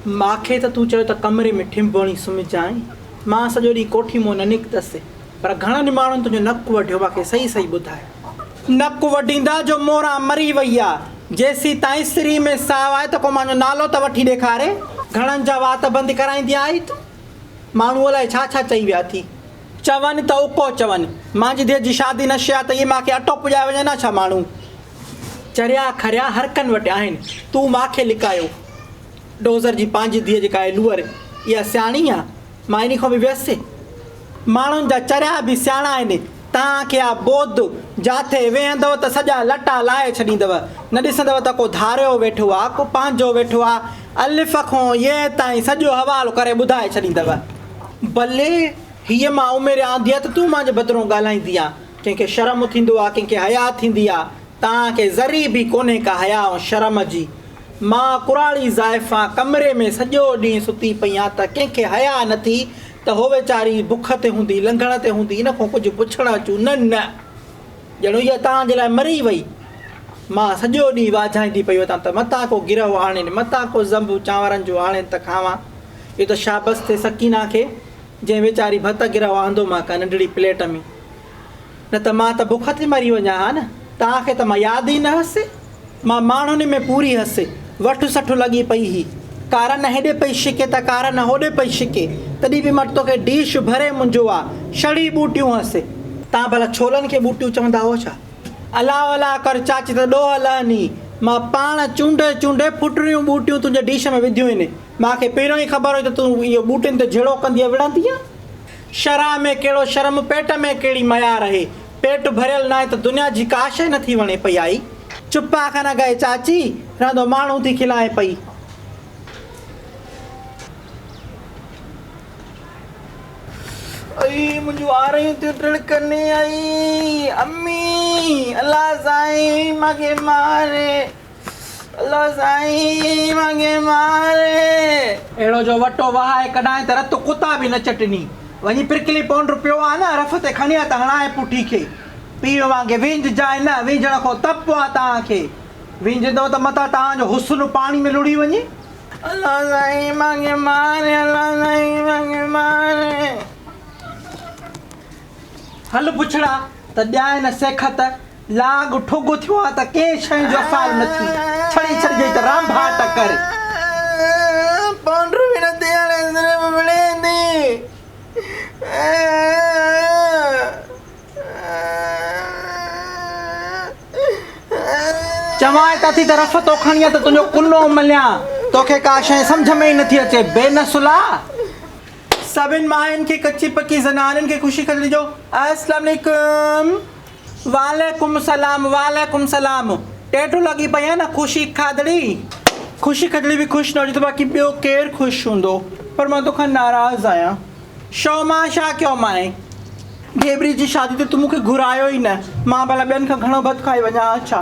ماکي ته تون چيو ته ڪمري ۾ ٺنڀ هڻي سمهجانء. مان سڄو ڏينهن ڪوٺي مون نه نڪتس. پر گهڻن ماڻهن تنهنجو نڪ وڍيو، ماکي صحيح صحيح ٻڌاء. نڪ وڍيندا جو موران مري وئي آ. جيسيتائين سري ۾ ساهه آهي ته ڪو مانجو نالو ته وٺي ڏيکاري. گهڻن جا وات بند ڪرائيندي آهين تون. ماڻهو الائي ڇا ڇا چئي ويا ٿي. چون ته اڪو چون. مانجي ڌيء جي شادي نه شيا ته اهي ماکي اٽو پڄائي وڃن ها ڇا ماڻهو. چريا کريا هرڪن وٽ آهن. تون ماکي لڪايو. ڊوزر جي پنهنجي ڌيء جيڪا آهي لوئر، اها سياڻي آ. مان انهي کان به ويس. ماڻهن جا چريا به سياڻا آهن. توهان کي آ بود، جاٿي ويهندؤ ته سڄا لٽا لاهي ڇڏيندؤ. نه ڏسندؤ ته ڪو ڌاريو ويٺو آ، ڪو پنهنجو ويٺو آ. الف کان يي تائين سڄو حوالو ڪري ٻڌائي ڇڏيندؤ. بلي، هيء مان عمر آندي آ ته تون مانجي بدرون ڳالهائيندي آن. ڪنهن کي شرم ٿيندو آ، ڪنهن کي حياء ٿيندي آ. توهان کي ذري به ڪونهي ڪا حياء ۽ شرم جي. مان ڪراڙي زائفان ڪمري ۾ سڄو ڏينهن ستي پئي آن ته ڪنهن کي حياء نه ٿي ته هو ويچاري بک تي هوندي، لنگهڻ تي هوندي، ان کان ڪجهه پڇڻ اچون. نه نه، ڄڻ اها توهان جي لاء مري وئي. مان سڄو ڏينهن واجهائيندي پئي وتان ته متان ڪو گرهه آڻين، متان ڪو زنب چانورن جو آڻين ته کاوان. اهو ته شابس ٿئي سڪينا کي، جنهن ويچاري ڀت گرهه آندو مان ڪا ننڍڙي پليٽ ۾. نه ته مان ته بک تي مري وڃان ها نه. توهان کي ته مان ياد ئي نه هئس. مان ماڻهن ۾ پوري هئس. وٺ 60 لڳي پئي هئي. ڪارن هيڏي پئي شڪي ته ڪارن هوڏي پئي شڪي. تڏهن به مان توکي ڊيش ڀري منهنجو آ. شڙي ٻوٽيون هئس. توهان ڀلا ڇولن کي ٻوٽيون چوندا هئو ڇا؟ الله الله ڪر چاچي ته ڏوهه لهني. مان پاڻ چونڊي چونڊي ڦٽريون ٻوٽيون تنهنجي ڊيش ۾ وڌيون هن. مان کي پهريون ئي خبر هئي ته تون اهو ٻوٽين تي جهيڙو ڪندينء وڙهندينء. شرع ۾ ڪهڙو شرم، پيٽ ۾ ڪهڙي ميار اهي. پيٽ ڀريل ناهي ته دنيا جي ڪا شيء نٿي وڻي پئي آئي. چپ آ کان اڳائي چاچي، رهندو ماڻهو ٿي کلائين پئي. ائي منهنجون آريون ٿيون ٽڙڪن ائي امي الله سائين مانکي ماري. الله سائين مانکي ماري. اهڙو جو وٽو وهائي ڪڍانء ته رت ڪتا به نه چٽني. وڃي پرڪلي پونڊر پيو آ نه، رف تي کڻي آ ته هڻانء پٺي کي. پيء وانگي وينجهجانء نه، وينجهڻ کان تپ آ توهان کي. وينجهندؤ ته متان توهان جو حسن پاڻي ۾ لڙهي وڃي. الله سائين مانکي ماري، الله سائين مانکي ماري. هل بڇڙا ته ڏيانء نه سيکت. لاڳ ٺڳ ٿيو آ ته ڪنهن شيء جو افعال نه ٿي. ڇڙي ڇڏجئي ته رانڀاٽ ڪر. پائونڊر به نه ٿي هاڻي صرف وڙهين ٿي. چوانء ته ٿي ته رف تو کڻي آ ته تنهنجو ڪنو مليان. توکي ڪا شيء سمجهه ۾ ئي نه ٿي اچي. بي نسلا! سڀن ماين کي ڪچي پڪي زنانين کي خوشي خبر ڏجو. السلام عليڪم. وعليڪم سلام وعليڪم سلام ٽيٽو لڳي پئي آهي نه خوشي کاڌڙي. خوشي کاڌڙي به خوش نه هجي ته باقي ٻيو ڪير خوش هوندو پر مان توکان ناراض آهيان. شو مان ڇا ڪيو مانء. ڍيٻري جي شادي تي تون مون کي گهرايو ئي نه مان ڀلا ٻين کان گهڻو ڀت کائي وڃان ها ڇا.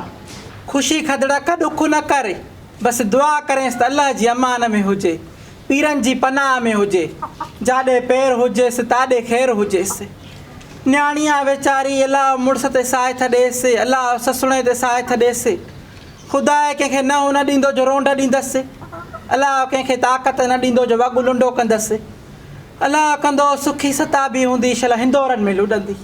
خوشي کاڌڙا ڪا ڏک نه ڪر بس دعا ڪرينس ته الله جي امان ۾ هجي پيرن جي پناهه ۾ هجي جاڏي پير هجيس تاڏي خير هجيس. نياڻي آ ويچاري، الاء مڙس تي ساهه ٿ ڏيس، الاء سسڻي تي ساهه ٿ ڏيس. خداء ڪنهن کي ننهن نه ڏيندو جو رونڊ ڏيندس. الاء ڪنهن کي طاقت نه ڏيندو جو وڳ لنڊو ڪندس. الاء ڪندو سکي ستابي هوندي شل هندورن ۾ لڏندي.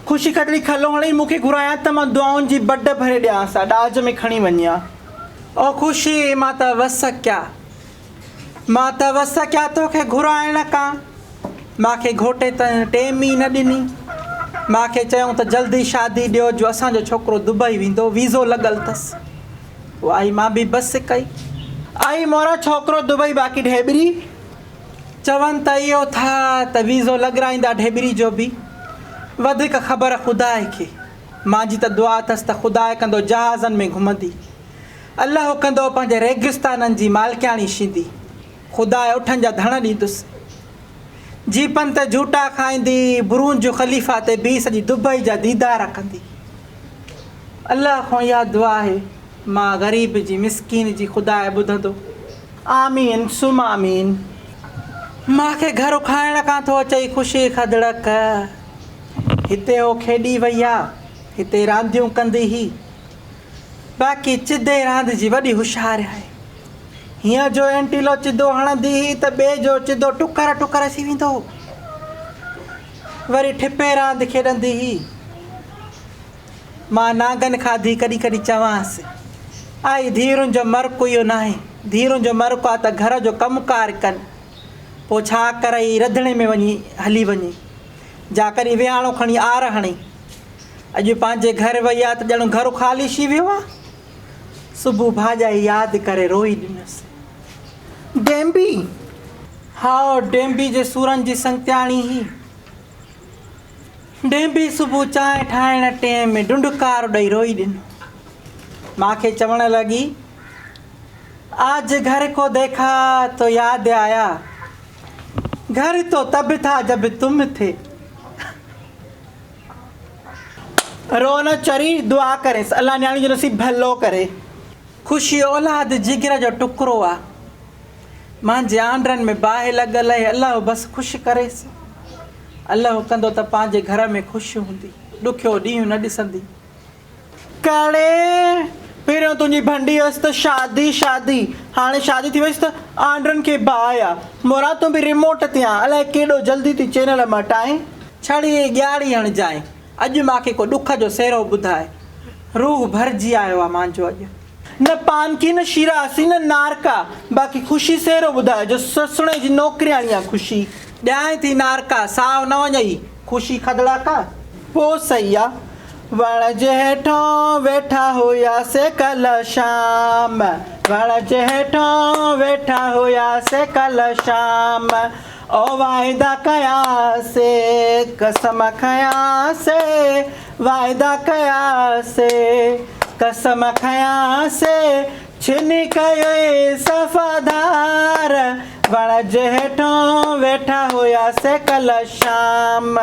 خوشي کٽڙي کلو هڻي مون کي گهرايان ته مان دعائن جي بڊ ڀري ڏيانس ها، ڏاج ۾ کڻي وڃان. او خوشي مان ته وس ڪيا. مان ته وس ڪيا توکي گهرائڻ ڪان. مان کي گهوٽي ته ٽيم ئي نه ڏني. مان کي چيائون ته جلدي شادي ڏيو جو اسان جو ڇوڪرو دبئي ويندو، ويزو لڳل اٿس. پوء آئي مان به بس ڪئي. آئي مورا ڇوڪرو دبئي باقي ڍيٻري. چون ته اهو ٿا ته ويزو لڳرائيندا ڍيٻري جو به. وڌيڪ خبر خداء کي. مان جي ته دعا اٿس ته خداء ڪندو جهازن ۾ گهمندي. الله ڪندو پنهنجي ريگستانن جي مالڪياڻي شيندي. خداء اٺن جا ڌڻ ڏيندس. جيپن تي جهوٽا کائيندي، برونج خليفه تي بيهي سڄي دبئي جا ديدار ڪندي. الله کان اها دعا آهي، مان غريب جي، مسڪين جي خداء ٻڌندو. آمين ثم آمين. مان کي گهر کائڻ کان ٿو اچئي خوشي کدڙڪ. هتي هو کيڏي وئي آ، هتي رانديون ڪندي هئي. باقي چدي راند جي وڏي هوشيار آهي. هينئن جو اينٽيلو چڌو هڻندي هئي ته ٻئي جو چڌو ٽڪر ٽڪر ٿي ويندو هو. وري ٺپي راند کيڏندي هئي. مان نانگن کاڌي ڪڏهن ڪڏهن چوانس، آئي ڌيئرن جو مرڪ اهو ناهي، ڌيئرن جو مرڪ آ ته گهر جو ڪم ڪار ڪن، پوء ڇا ڪرئي رڌڻي ۾ وڃي هلي وڃي، جا ڪڏهن ويهاڻو کڻي آر هڻي. اڄ پنهنجي گهر وئي آ ته ڄڻ گهر خالي ٿي ويو آ. صبح ڀاڄائي ياد ڪري روئي ڏنس. ڊيمبي! هائو ڊيمبي جي سورن جي سنگتياڻي هئي. ڊيمبي صبح چانهه ٺاهڻ ٽيم ڊنڊڪار ڏئي روئي ڏنو. مان کي چوڻ لڳي، آج گهر ڪو ديکا تو ياد آيا، گهر تو تب ٿا جب تم ٿي. رو نه چري، دعا ڪرينس، الله نياڻي جو نصيب ڀلو ڪري. خوشي اولاد جگر جو ٽڪرو آ. مانجي آنڊرن ۾ باهه لڳل اهي، الله بس خوش ڪريس. الله ڪندو ته پنهنجي گهر ۾ خوش هوندي، ڏکيو ڏينهن نه ڏسندي. ڪڙي، پهريون تنهنجي ڀنڊي هيس ته شادي شادي، هاڻي شادي ٿي ويس ته آنڊرن کي باهه آ. موران تون به ريموٽ تي آن، الائي ڪيڏو جلدي ٿي چينل مٽائين. ڇڙي ڳياڙي هڻجانء، اڄ مان کي ڪو ڏک جو سهرو ٻڌاء. روح ڀرجي آيو آ مانجو اڄ. نه پانڪي نه شيراسي نه نارڪا، باقي خوشي سهرو ٻڌاء جو سسڻي جي نوڪرياڻي آ خوشي. ڏيانء ٿي نارڪا، ساهه نه وڃئي، خوشي کدڙا ڪا. پوء سهي آ. وڻ جي هيٺان ويٺا هياسي ڪلهه شام، وڻ جي هيٺان ويٺا هياسي ڪلهه شام، او واعدا ڪياسي، قسم کنياسي، واعدا ڪياسي، قسم کنياسي، ڇني ڪيئي صفا ڌار، وڻ جي هيٺان ويٺا هياسي ڪلهه شام.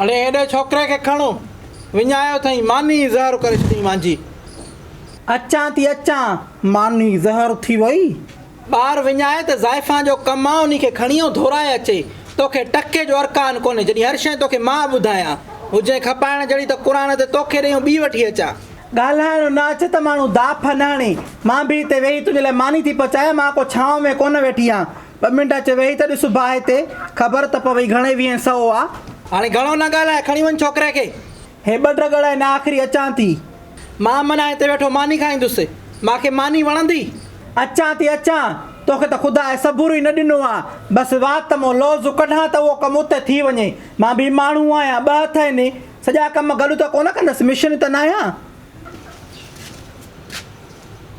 اڙي هيڏي ڇوڪري کي کڻ، وڃايو اٿئي، ماني زهر ڪري ڇڏيائين مانجي. اچان ٿي اچان، ماني زهر ٿي وئي. ٻار وڃائي ته زائفان جو ڪم آ انهي کي کڻي ۽ ڌورائي اچي. توکي ٽڪي جو ارڪان ڪونهي. جڏهن هر شيء توکي مان ٻڌايان. هجين کپائڻ جهڙي ته قرآن تي توکي ڏئي ۽ ٻي وٺي اچان. ڳالهائڻ نه اچ ته ماڻهو داڦ نه هڻي. مان به هتي ويهي تنهنجي لاء ماني ٿي پچايان. مان ڪو ڇانو ۾ ڪونه ويٺي آهيان. ٻه منٽ اچ ويهي ته ڏس باهه تي. خبر ته پوي گهڻي ويهين سئو آ. هاڻي گهڻو نه ڳالهاء کڻي وڃ ڇوڪري کي. هي ٻه ڊڳڙ آهن آخري اچان ٿي. مان منا هتي ويٺو ماني کائيندس. مان کي ماني وڻندي. اچان ٿي اچان. توکي ته خدا صبر ئي نه ڏنو آ. بس وات مون لوز ڪڍان ته اهو ڪم اتي ٿي وڃي. مان به ماڻهو آهيان، ٻه هٿ آهن. سڄا ڪم گڏ ته ڪونه ڪندس، مشن ته ناهيان.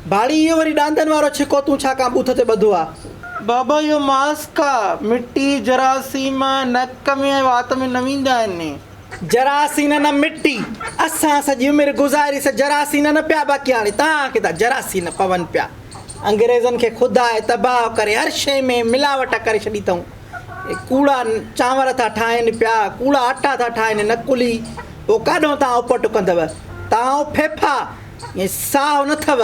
ڀاڙي اهو وري ڏاندن وارو ڇڪو تون ڇا ڪان ٻوٿ تي ٻڌو آ. بابا اهو ماسڪ آ. مٽي، جراثيم نڪ ۾ ۽ وات ۾ نه ويندا آهن. جراثيم نه مٽي. اسان سڄي عمر گذاري سي جراثيم نه پيا باقي هاڻي توهان کي ٿا جراثيم پون پيا. انگريزن کي خدا تباهه ڪري هر شيء ۾ ملاوٽ ڪري ڇڏي اٿئون. ڪوڙا چانور ٿا ٺاهين پيا، ڪوڙا اٽا ٿا ٺاهين نقلي. پوء ڪاڏهون توهان اپٽ ڪندؤ. توهان او ڦيڦا ائين ساهه نه اٿو.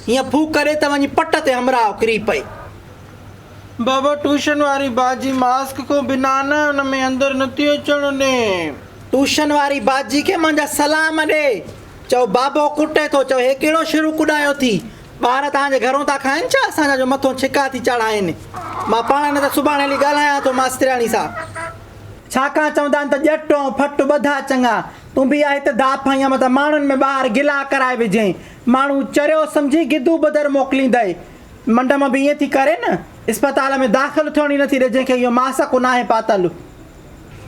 هيئن ڦوڪ ڏي ته وڃي پٽ تي همراهه ڪري پئي. بابا ٽيوشن واري باجي ماسڪ کان بنا نه ان ۾ اندر نٿي اچڻ ڏي. ٽيوشن واري باجي کي مانجا سلام ڏي. چئو بابو ڪٽي ٿو. چئو هي ڪهڙو شروع ڪڏايو ٿي. ٻار توهان جي گهرون ٿا کائن ڇا اسان جا جو مٿون ڇڪا ٿي چاڙهائين. مان پاڻ نه ته سڀاڻي هلي ڳالهايان ٿو ماسترياڻي سان. ڇاڪان چوندا آهن ته ڄٽ ۽ ڦٽ ٻڌا چڱا. تون به اها هت داڦ هنئين متان ماڻهن ۾ ٻاهر گلا ڪرائي وجهين. ماڻهو چريو سمجهي گدو بدر موڪليندئي. منڍ مان به ائين ٿي ڪري نه. اسپتال ۾ داخل ٿيڻ ئي نٿي ڏي جنهن کي اهو ماسڪ ناهي پاتل.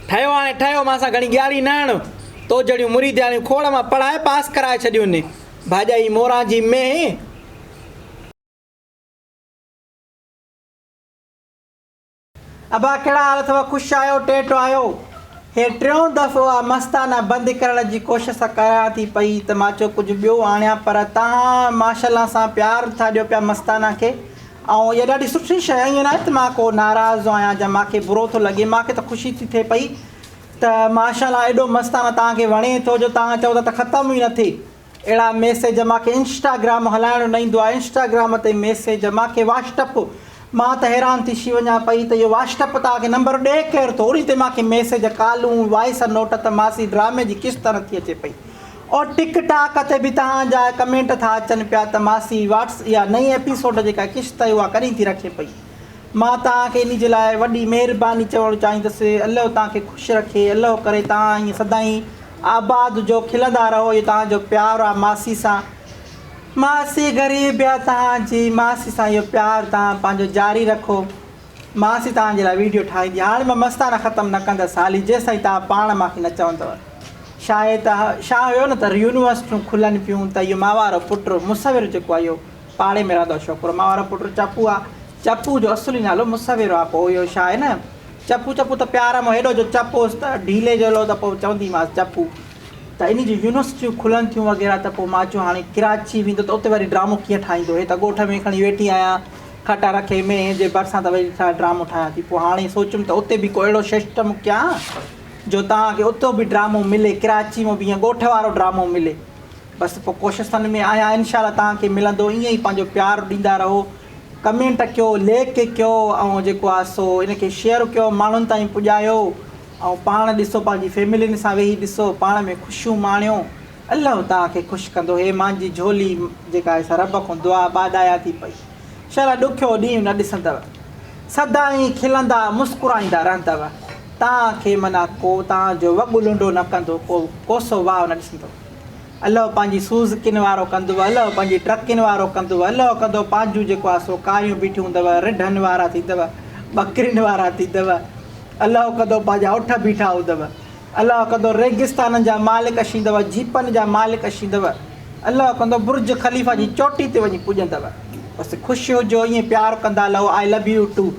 ٺهيو هاڻي ٺهيو مان سان گهڻي ڳياڙي نه هڻ. تو جهڙيون مريدياڻيون کوڙ مان پڙهائي پاس ڪرائي ڇڏيون. ڀاڄائي موران جي مينهن. ابا ڪهڙا حال اٿو خوش آهيو ٽيٽ آهيو هي ٽيون دفعو آ مستانه بند ڪرڻ جي ڪوشس ڪريان ٿي پئي ته مان چيو ڪجهه ٻيو آڻيان پر توهان ماشاءالله سان پيار ٿا ڏيو پيا مستانه کي ۽ اها ڏاڍي سٺي شيء آهي ائين ناهي ته مان ڪو ناراض آهيان يا مان کي برو ٿو لڳي مان کي ته خوشي ٿي ٿئي پئي ته ماشاءالله ايڏو مستانه توهان کي وڻي ٿو جو توهان چئو ٿا ته ختم ئي نه ٿئي. اهڙا ميسيج مان کي انسٽاگرام هلائڻ نه ايندو آهي انسٽاگرام تي ميسيج مان کي واشٽپ مان ته حيران ٿي شي وڃان پئي ته اهو واشٽپ توهان کي نمبر ڏئي ڪير ٿو انهي تي مان کي ميسيج ڪالون وائس نوٽ ته ماسي ڊرامي جي قسط نٿي اچي پئي اور ٽڪ ٽاڪ تي به توهان جا ڪمينٽ ٿا اچن پيا ته ماسي واٽس اها نئين ايپيسوڊ جيڪا قسط آهي اها ڪڏهن ٿي رکي پئي مان توهان کي انهي جي لاء وڏي مهرباني چوڻ چاهيندس الله توهان کي خوش رکي الله ڪري توهان ائين سدائين آباد هجو کلندا رهو اهو توهان جو پيار آهي ماسي سان ماسي غريب آ توهان جي ماسي سان اهو پيار توهان پنهنجو جاري رکو ماسي توهان جي لاء ويڊيو ٺاهيندي هاڻي مان مستانه ختم نه ڪندس حالي جيستائين توهان پاڻ مان کي نه چوندؤ شاهي ته شاهه هيو نه ته يونيورسٽيون کلن پيون ته اهو مان وارو پٽ مصور جيڪو آهي اهو پاڙي ۾ رهندو آهي ڇوڪرو مان وارو پٽ چپو آ چپو جو اصلي نالو مصور آ پوء اهو شاهه نه چپو چپو ته پيار مان هيڏو جو چپ هوس ته ڍيلي جهلو ته پوء چونديمانس چپو ته انهي جون يونيورسٽيون کلن ٿيون وغيره ته پوء مان چيو هاڻي ڪراچي ويندو ته اتي وري ڊرامو ڪيئن ٺاهيندو هي ته ڳوٺ ۾ کڻي ويٺي آهيان کٽ رکي مينهن جي ڀرسان ته ويٺي ڊرامو ٺاهيان ٿي پوء هاڻي سوچيم ته اتي به ڪو اهڙو سسٽم ڪيان جو توهان کي اتو به ڊرامو ملي ڪراچي ۾ به ائين ڳوٺ وارو ڊرامو ملي بس پوء ڪوششن ۾ آهيان انشاء الله توهان کي ملندو ائين ئي پنهنجو پيار ڏيندا رهو ڪمينٽ ڪيو ليڪ ڪيو ۽ جيڪو آهي سو ان کي شيئر ڪيو ماڻهن تائين پڄايو ۽ پاڻ ڏسو پنهنجي فيملين سان ويهي ڏسو پاڻ ۾ خوشيون ماڻيو الله توهان کي خوش ڪندو هي مانجي جهولي جيڪا آهي سا رب کان دعا ٻاڏايان ٿي پئي شل ڏکيو ڏينهن نه ڏسندؤ سدائين کلندا مسڪرائيندا رهندؤ توهان کي معنيٰ ڪو توهان جو وڳ لنڊو نه ڪندو ڪو ڪوسو واء نه ڏسندو الله پنهنجي سوزڪين وارو ڪندو الله پنهنجي ٽرڪين وارو ڪندو الله ڪندو پنهنجون جيڪو آهي سو ڪاريون بيٺيون هوندؤ رڍن وارا ٿيندؤ ٻڪرين وارا ٿيندؤ الله ڪندو پنهنجا اٺ بيٺا هوندؤ. الله ڪندو ريگستانن جا مالڪ اشيندؤ، جيپن جا مالڪ اشيندؤ. الله ڪندو برج خليفه جي چوٽي تي وڃي پڄندؤ. بس خوش هجو ائين پيار ڪندا لهو آء لو يو ٽو.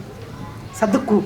صدقو.